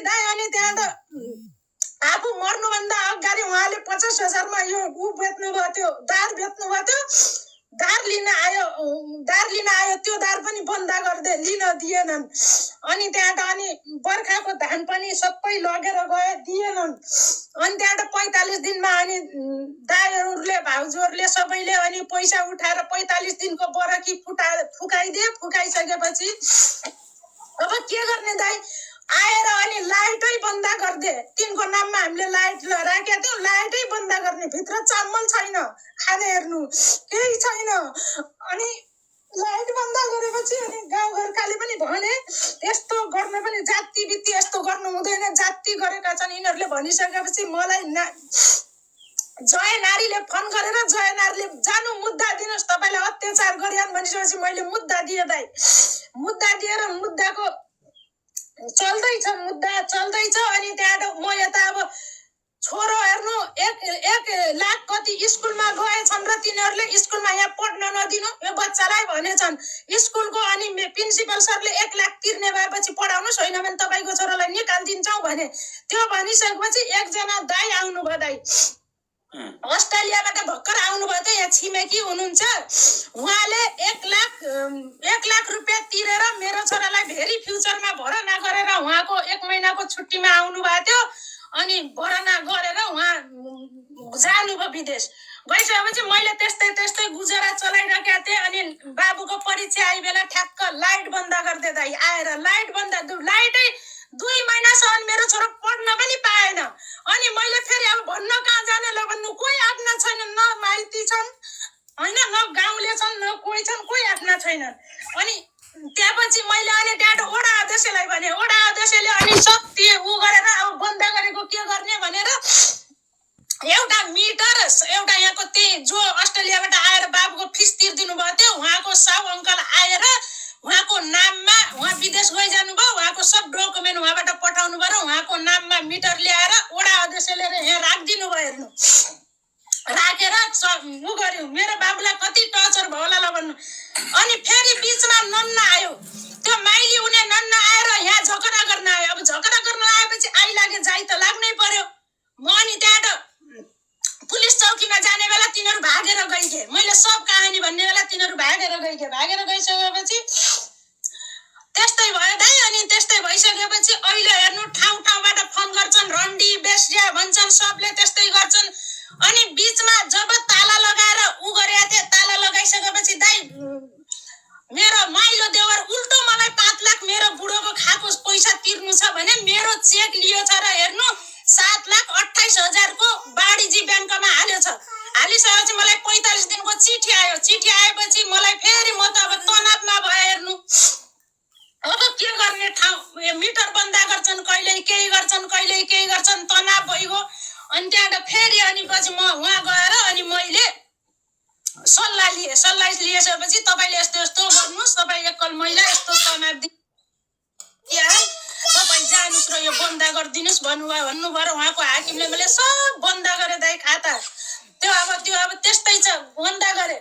दाइ अनि त्यहाँ त आफू मर्नुभन्दा अगाडि उहाँले 50,000 मा यो बेच्नु भयो त्यो दार बेच्नु भयो त्यो दार लिन आयो त्यो दार पनि बन्द गर्दै लिन दिएनन् अनि त्यहाँ अनि बर्खाको धान पनि सबै लगेर गए दिएनन् अनि त्यहाँ 45 दिनमा अनि दाइहरूले भाउजूहरूले सबैले अनि पैसा उठाएर 45 दिनको बरकी फुकाइदिए फुकाइसकेपछि अब के गर्ने दाइ आएर अनि लाइटै बन्द गर्दे तिनको नाममा हामीले लाइट राखेको थियौँ लाइटै बन्द गर्ने भित्र चामल छैन खाने हेर्नु केही छैन अनि लाइट बन्द गरेपछि अनि गाउँघरकाले पनि भने यस्तो गर्न पनि जाति बित्ति यस्तो गर्नु हुँदैन जाति गरेका छन् यिनीहरूले भनिसकेपछि मलाई जय नारीले फोन गरेर जय नारीले जानु मुद्दा दिनुहोस् तपाईँले अत्याचार गरिहाल्नु भनिसकेपछि मैले मुद्दा दिएँ दाइ मुद्दा दिएर मुद्दाको चल्दैछ मुद्दा चल्दैछ अनि त्यहाँ म यता अब छोरो हेर्नु 1 लाख कति स्कुलमा गएछन् र तिनीहरूले स्कुलमा यहाँ पढ्न नदिनु यो बच्चालाई भनेछन् स्कुलको अनि प्रिन्सिपल सरले 1 लाख तिर्ने भएपछि पढाउनुहोस् होइन भने तपाईँको छोरालाई निकालिदिन्छौँ भने त्यो भनिसकेपछि एकजना दाइ आउनुभयो दाइ अस्ट्रेलियाबाट भर्खर आउनुभयो त यहाँ छिमेकी हुनुहुन्छ उहाँले 1 लाख रुपियाँ तिरेर मेरो छोरालाई भेरी फ्युचरमा भर्ना गरेर उहाँको 1 महिनाको छुट्टीमा आउनु भएको थियो अनि भर्ना गरेर उहाँ जानुभयो विदेश गइसकेपछि मैले त्यस्तै गुजारा चलाइरहेका थिएँ अनि बाबुको परीक्षा आइ बेला ठ्याक्क लाइट बन्द गर्दै दाइ आएर लाइट बन्द लाइटै 2 महिनासम्म मेरो छोरो पढ्न पनि पाएन अनि मैले फेरि अब भन्न कहाँ जाने ल भन्नु कोही आफ्ना छैनन् न माइती छन् होइन न गाउँले छन् न कोही छन् कोही आफ्ना छैनन् अनि त्यसपछि मैले अनि त्यहाँ ओडा अध्यक्षलाई भने ओडा अध्यक्षले अनि शक्ति उ गरेर अब बन्द गरेको के गर्ने भनेर एउटा मिटर एउटा यहाँको त्यही जो अस्ट्रेलियाबाट आएर बाबुको फिस तिर्दिनु भयो थियो उहाँको साउ अङ्कल आएर उहाँको नाममा उहाँ विदेश गइजानु भयो उहाँको सब डकुमेन्ट उहाँबाट पठाउनु भयो र उहाँको नाममा मिटर ल्याएर ओडा अध्यक्षले यहाँ राखिदिनु भयो हेर्नु राखेर उ गर्यो मेरो बाबुलाई कति टर्चर भयो होला ल भन्नु अनि फेरि बीचमा नन्न आयो त्यो माइली हुने नन्न आएर यहाँ झगडा गर्न आयो अब झगडा गर्न आएपछि आइलागे जाइ त लाग्नै पर्यो म अनि त्यहाँ पुलिस चौकीमा जाने बेला तिनीहरू भागेर गइगे मैले सब कहानी भन्ने बेला तिनीहरू भागेर गइसकेपछि त्यस्तै भयो दाइ अनि त्यस्तै भइसकेपछि अहिले हेर्नु ठाउँबाट फोन गर्छन् रन्डी बेस्या भन्छन् सबले त्यस्तै गर्छन् अनि बीचमा जब ताला लगाएर उ गरेका थिए ताला लगाइसकेपछि दाइ मेरो माइलो देवर उल्टो मलाई 5 लाख मेरो बुढोको खाएको पैसा तिर्नु छ भने मेरो चेक लियो छ र हेर्नु 7,28,000 को बाडीजी ब्याङ्कमा हाल्यो छ हालिसकेपछि मलाई 45 दिनको चिठी आयो चिठी आएपछि मलाई फेरि म त अब तनावमा भए हेर्नु अब के गर्ने ठाउँ मिटर बन्द गर्छन् कहिले केही गर्छन् तनाव भइगयो अनि त्यहाँ फेरि अनि पछि म उहाँ गएर अनि मैले सल्लाह लिएपछि तपाईँले यस्तो गर्नुहोस् तपाईँ एकल महिला यस्तो तनाव तपाईँ जानुहोस् र यो बन्द गरिदिनुहोस् भन्नुभयो र उहाँको हाकिमले मैले सब बन्द गरे दाइ खाता त्यो अब त्यस्तै छ बन्द गरे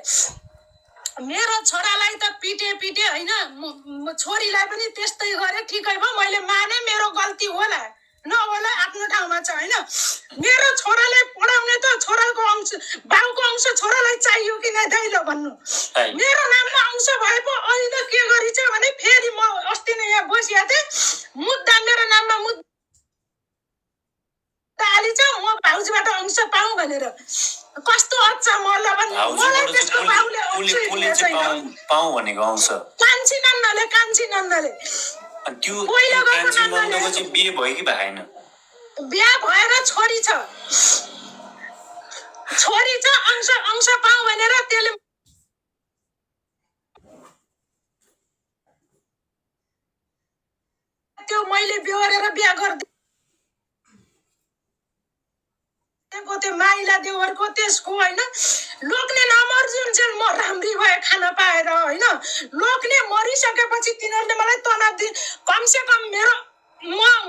मेरो छोरालाई त पिटे होइन छोरीलाई पनि त्यस्तै गरे ठिकै भयो मैले माने मेरो गल्ती होला नहोला आफ्नो ठाउँमा छ होइन मेरो छोरालाई पढाउने त छोराको अंश बाउको अंश छोरालाई चाहियो कि नै दाइ ल भन्नु मेरो नाममा अंश भए पो अहिले त के गरिछ भने फेरि म अस्ति नै यहाँ बसिया थिएँ मुद्दा मेरो नाममा मुद्दा हालिछ म भाउजूबाट अंश पाऊँ भनेर कस्तो अच्छा मल्ल भन्नु मलाई त्यसको बाउले पाऊँ भनेको अंश कान्छी नन्दले त्यो कान्छी नन्दको चाहिँ बिहे भयो कि भएन बिहा भएर छोरी छ अंश पाऊँ भनेर त्यसले त्यो मैले बेहोरेर बिहा गरिदिएको त्यो माइला देवरको त्यसको होइन लोग्ने नमर्जुन्जेल म राम्री भए खान पाएर होइन लोग्ने मरिसकेपछि तिनीहरूले मलाई तनाव दिए कमसेकम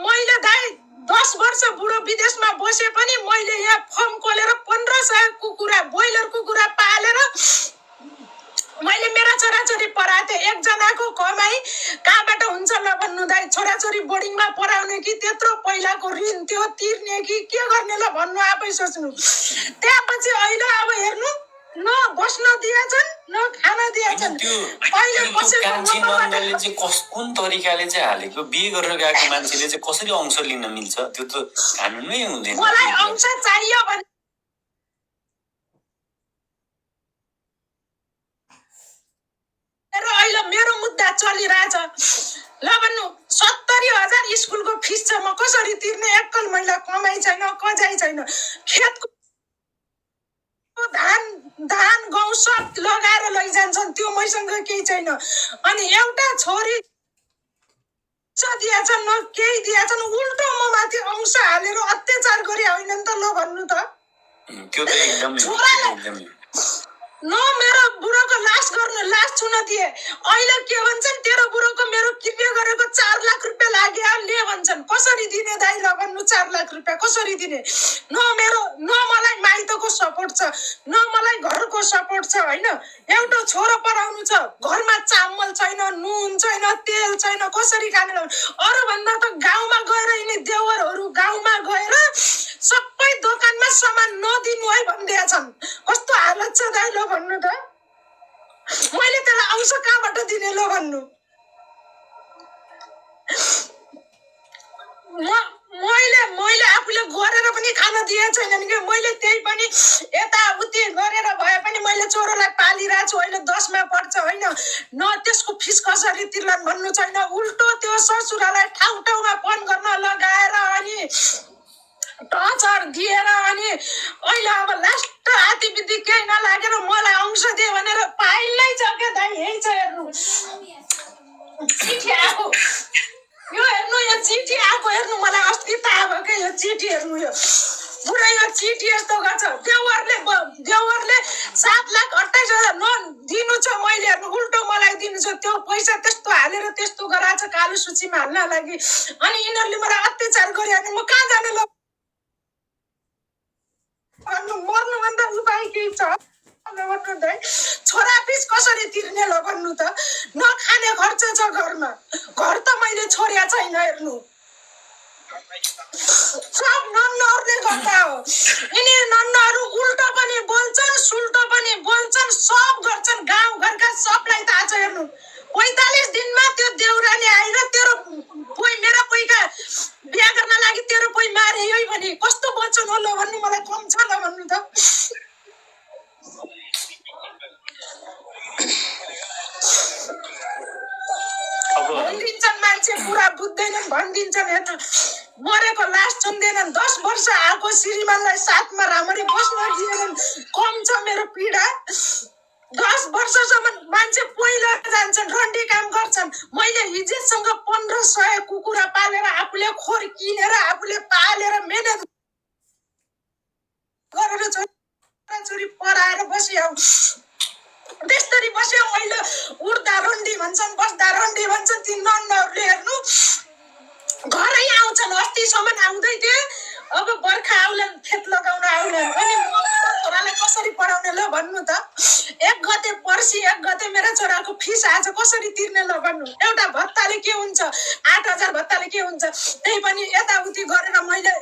मैले दाइ 10 वर्ष बुढो विदेशमा बसे पनि मैले यहाँ फर्म खोलेर 1500 कुकुरा ब्रोइलर कुकुरा पालेर मैले मेरा छोराछोरी पढाएको थिएँ, एकजनाको कमाई कहाँबाट हुन्छ ल भन्नु दाइ? छोराछोरी बोर्डिङमा पढाउने कि त्यत्रो पहिलाको ऋण त्यो तिर्ने कि के गर्ने ल भन्नु, आफै सोच्नु। त्यसपछि अहिले अब हेर्नु, न बस्न दिएछन् न खाना दिएछन्। कान्छी नन्दले चाहिँ कुन तरिकाले चाहिँ हालेको? बिहे गरेर गएको मान्छेले चाहिँ कसरी अंश लिन मिल्छ? त्यो त कानुनमै हुँदैन। मलाई अंश चाहियो भने अहिले मेरो मुद्दा चलिरहेछ ल भन्नु। 70,000 स्कुलको फिस छ, म कसरी तिर्ने? एक्कल महिला कमाइ छैन, कजाइ छैन। खेतको धान गहुँ सब लगाएर लैजान्छन्, त्यो मैसँग केही छैन। अनि एउटा छोरी दिएछन् न केही दिएछन्, उल्टो म माथि अंश हालेर अत्याचार गरे होइन नि त ल भन्नु त। त्यो त एकदमै न मेरो बुढोको लास गर्नु, लास छुन दिए। अहिले के भन्छन्? तेरो बुढोको मेरो किन्ने गरेको 4 लाख रुपियाँ लाग्यो ले भन्छन्। कसरी दिने दाइ ल भन्नु? 4 लाख रुपियाँ कसरी दिने? न मलाई माइतको सपोर्ट छ, न मलाई घरको सपोर्ट छ होइन। एउटा छोरो पढाउनु छ, घरमा चामल छैन, नुन छैन, तेल छैन, कसरी खाने? अरू भन्दा त गाउँमा गएर यिनी देवरहरू गाउँमा गएर सबै दोकानमा सामान नदिनु है भन्दैछन्। कस्तो हालत छ दाइ ल भन्नु त? मैले त्यसलाई अंश कहाँबाट दिने ल भन्नु? मैले आफूले गरेर पनि खान दिए छैनन् कि मैले त्यही पनि यताउति गरेर भए पनि मैले छोरोलाई पालिरहेको छु। अहिले 10 मा पढ्छ होइन, न त्यसको फिस कसरी तिर्लान् भन्नु छैन। उल्टो त्यो ससुरालाई ठाउँ ठाउँमा फोन गर्न लगाएर अनि टर्चर दिएर अनि अहिले अब लास्ट आतिबिति केही नलागेर मलाई अंश दिए भनेर पाइलै छ क्या दाइ। यही छ हेर्नु, चिठी आएको यो हेर्नु, यो चिठी आएको हेर्नु। मलाई अस्ति थाहा भयो क्या यो चिठी हेर्नु। यो पुरै यो चिठी यस्तो गर्छ। देवरले 7,28,000 न दिनु छ, मैले हेर्नु उल्टो मलाई दिनु छ। त्यो पैसा त्यस्तो हालेर त्यस्तो गराएको छ कालो सूचीमा हाल्न लागि। अनि यिनीहरूले मलाई अत्याचार गरे अनि म कहाँ जाने ल? मर्नुभन्दा उपाय केही छ? छोरा फिस कसरी तिर्ने ल भन्नु त? नखाने खर्च छ घरमा, घर त मैले छोड्या छैन हेर्नु। सब नन्नहरूले गर्दा हो। यिनी नन्नहरू उल्टो पनि बोल्छन्, सुल्टो पनि बोल्छन्, सब गर्छन्। गाउँघरका सबलाई थाहा छ हेर्नु। 45 दिनमा त्यो देउरानी आएर तेरो कोही मेरा कोहीका बिहा गर्न लागि तेरो कोही मारे है भने कस्तो बोल्छन् होला भन्नु? मलाई कम छ ल भन्नु त? भनिदिन्छन् मान्छे पुरा बुझ्दैनन्, भनिदिन्छन् हेर्नु। मरेको लास चुन्दैनन्। 10 वर्ष आएको श्रीमानलाई साथमा राम्ररी बस्न दिएनन्। कम छ मेरो पीडा। 10 वर्षसम्म मान्छे पहिला जान्छन्, रन्डी काम गर्छन्। मैले हिजोसँग 1500 कुकुरा पालेर आफूले खोर किनेर आफूले पालेर मेहनत गरेर छोरी पढाएर बस्यो। त्यस्तरी बस्यो। अहिले उड्दा रन्डी भन्छन्, बस्दा रन्डी भन्छन्। ती नन्नहरूले हेर्नु घरै आउँछन्। अस्तिसम्म आउँदै थिए, अब बर्खा आउलान्, खेत लगाउन आउलान्। अनि म मेरो छोरालाई कसरी पढाउने ल भन्नु त? 1 गते पर्सि 1 गते मेरो छोराको फिस आज कसरी तिर्ने ल भन्नु? एउटा भत्ताले के हुन्छ? 8,000 भत्ताले के हुन्छ? त्यही पनि यताउति गरेर मैले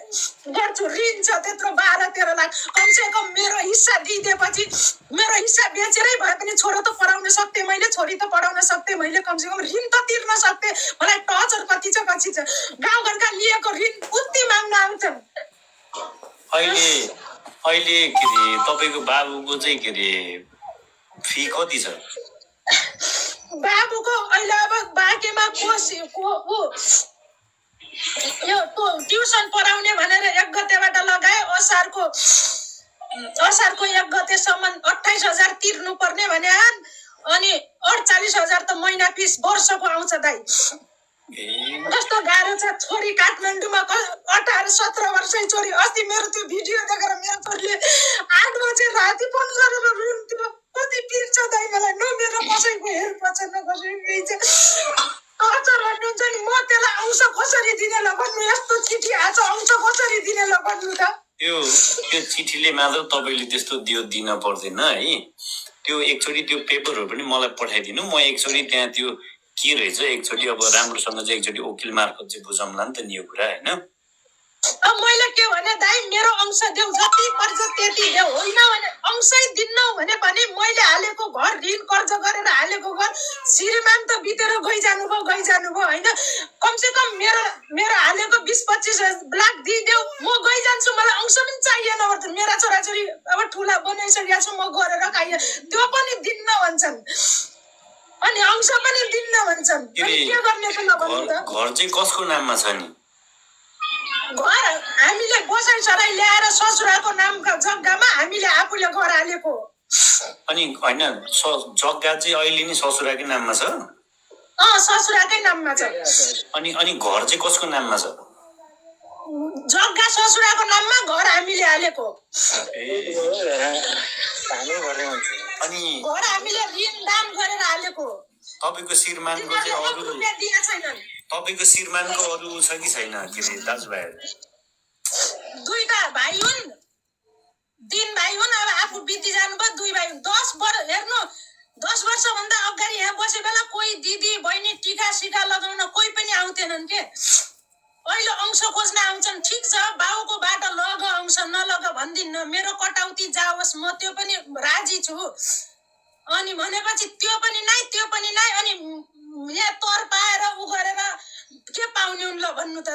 गर्छु। ऋण छ त्यत्रो 12-13 लाख। कमसेकम मेरो हिस्सा दिइदिएपछि मेरो हिस्सा बेचेरै भए पनि छोरो त पढाउन सक्थे मैले, छोरी त पढाउन सक्थे मैले। कमसेकम ऋण त तिर्न सक्थे। मलाई टर्चर कति छ। गाउँघरका लिएको ऋण उति माग्न आउँछन्। अहिले के रे तपाईको बाबुको चाहिँ के रे फी कति छ? बाबुको अहिले अब बाँकेमा यो ट्युसन पढाउने भनेर 1 गतेबाट लगाए। असारको 1 गतेसम्म 28,000 तिर्नु पर्ने भने अनि 48,000 त महिना फिस वर्षको आउँछ दाइ। कस्तो गाह्रो छ। छोरी काठमाडौँमा 18-17 वर्षै छोरी। अस्ति मेरो त्यो भिडियो देखेर मेरो छोरीले 8 बजे राति फोन गरेर रुन्थ्यो। कति पिर्छ दाइ मलाई। न मेरो कसैको हेल्प छ न कसैको केही छ। टर्चर गर्नुहुन्छ नि। म त्यसलाई अंश कसरी दिने ल भन्नु? यस्तो चिठी आछ, अंश कसरी दिने ल भन्नु त? त्यो चिठीले मात्र तपाईले त्यस्तो दिन पर्दैन है। त्यो एकचोटि त्यो पेपरहरू पनि मलाई पठाइदिनु, म एकचोटि त्यहाँ त्यो के रहेछ एकचोटि अब राम्रोसँग चाहिँ एकचोटि वकिल मार्फत चाहिँ बुझाउँला नि त नि यो कुरा होइन। अब मैले के भने दाइ मेरो अंश देऊ, जति पर्छ त्यति देऊ, होइन भने अंशै दिन्नौ भने मैले हालेको घर ऋण कर्ज गरेर हालेको घर श्रीमान त बितेर गइजानु भयो होइन। कमसे कम मेरो हालेको 20-25 लाख दिइदेऊ, म गइजान्छु, मलाई अंश पनि चाहिएन। मेरा छोराछोरी अब ठुला बनाइसकेका छु, म गरेर खाइए, त्यो पनि दिन्न भन्छन् अनि अंश पनि दिन्न भन्छन्। अनि के गर्ने त नभन्नु त। घर चाहिँ कसको नाममा छ नि? घर हामीले बसाइ सराई ल्याएर ससुराको नामका जग्गामा हामीले आफूले घर हालेको। अनि होइन जग्गा चाहिँ अहिले नि ससुराकै नाममा छ? ससुराकै नाममा छ। अनि घर चाहिँ कसको नाममा छ? जग्गा ससुराको नाममा, घर हामीले हालेको। अनि घर हामीले ऋण दान गरेर हालेको। तपाईको श्रीमानको चाहिँ अरु दिए छैनन्। तपाईको श्रीमानको अरु छ कि छैन के रे दाजुभाइहरु? दुईटा भाइ हुन्, 3 भाइ हुन्। अब आफू बिति जानुभयो, 2 भाइ हुन्। 10 वर्ष हेर्नु, 10 वर्षभन्दा अगाडि यहाँ बसे बेला कोही दिदी बहिनी टीका सिका लगाउन कोही पनि आउँथेनन् के। अहिले अंश खोज्न आउँछन्। ठिक छ, बाउको बाटो लग, अंश नलग भन्दिन्न, मेरो कटौती जाओस्, म त्यो पनि राजी छु। अनि भनेपछि त्यो पनि नै अनि यहाँ तर पाएर उ गरेर के पाउने हुन्? ल भन्नु त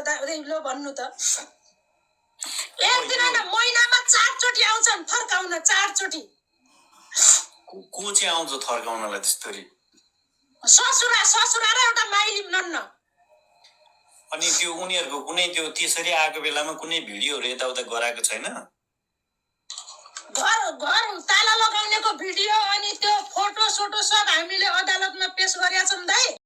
एक दिन होइन, महिनामा 4 चोटि आउँछन् फर्काउन, 4 चोटि। को चाहिँ आउँछ थर्काउनलाई त्यस्तरी? ससुरा र एउटा माइली नन्न। अनि त्यो उनीहरुको कुनै त्यो त्यसरी आएको बेलामा कुनै भिडियोहरु यताउता गराएको छैन? घर ताला लगाउनेको भिडियो अनि त्यो फोटो सोटो सब हामीले अदालतमा पेश गरेका छौं दाइ।